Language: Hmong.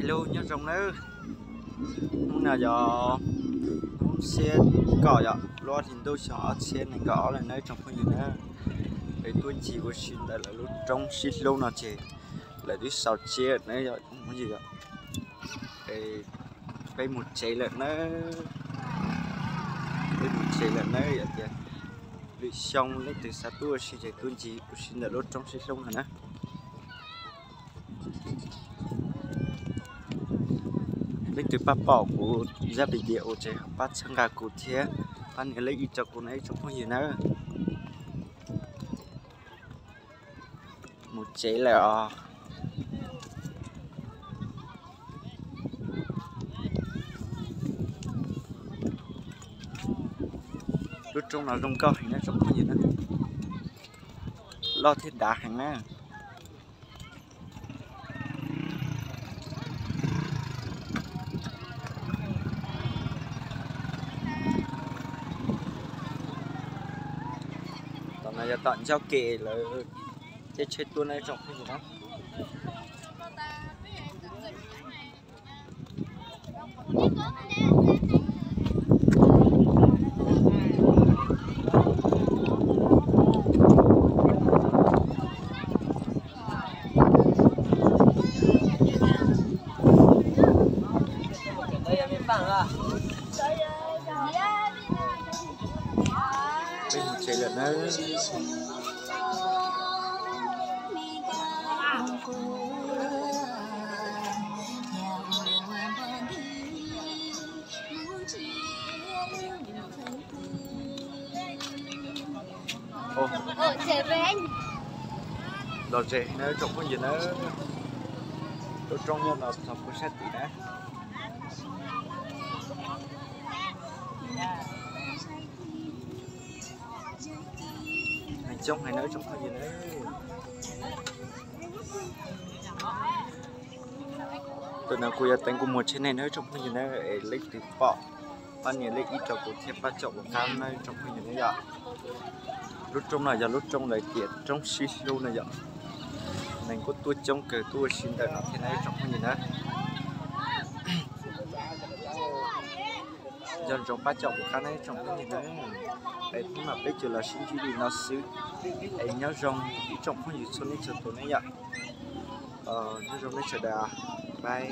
Hello, nyob zoo nawb. Hnub no yog hnub xiab kaum yom, lub hli ntuj xyoo ob txhiab nees nkaum ob lawm nawb tsoom phooj ywg nawb. Es tuaj ncig ua si ntawm lawv lub roob sib hlub no ces lawv twb xaus tsiab nawb yom tsoom phooj ywg yom. Es peb mus tsev lawm nawb. Peb mus tsev lawm nawb yom tias lwm xyoo leej twg xav tuaj ua si ces tuaj ncig ua si ntawm lub roob sib hlub no na. Leej twg pab pom kuv zaj video ces pab txhawb nqa kuv thiab pab nias like rau kuv na ib tsoom phooj ywg nawb. Mus tsev lawm os. Lub roob no zoo nkauj heev na tsoom phooj ywg na, loj thiab dav heev na. Tom no yog tom ncauj ke lawv caij tsheb tuaj na tsoom phooj ywg na. Peb mus tsev lawm nawb. Lom zem na tsoom phooj ywg nawb. Lub roob nyob no txog puag sab tid na. Coob heev na tsoom phooj ywg na. Tus no kuv yog Teev Kua Muag channel na tsoom phooj ywg na, es leej twg pom pab nias like rau kuv thiab pab caum kuv qab na tsoom phooj ywg na yom. Lub roob no yog lub roob lawv tias roob sib hlub na yom. Neeg kuj tuaj coob kawg tuaj ua si ntawm no thiab na tsoom phooj ywg na. Nco ntsoov pab caum kuv qab na tsoom phooj ywg na. Es hnub no peb tsuas los sib ntsib li no xwb. Es nyob zoo ib tsoom phooj ywg txhua leej txhua tus na yom. Nyob zoo nej sawv daws, bye.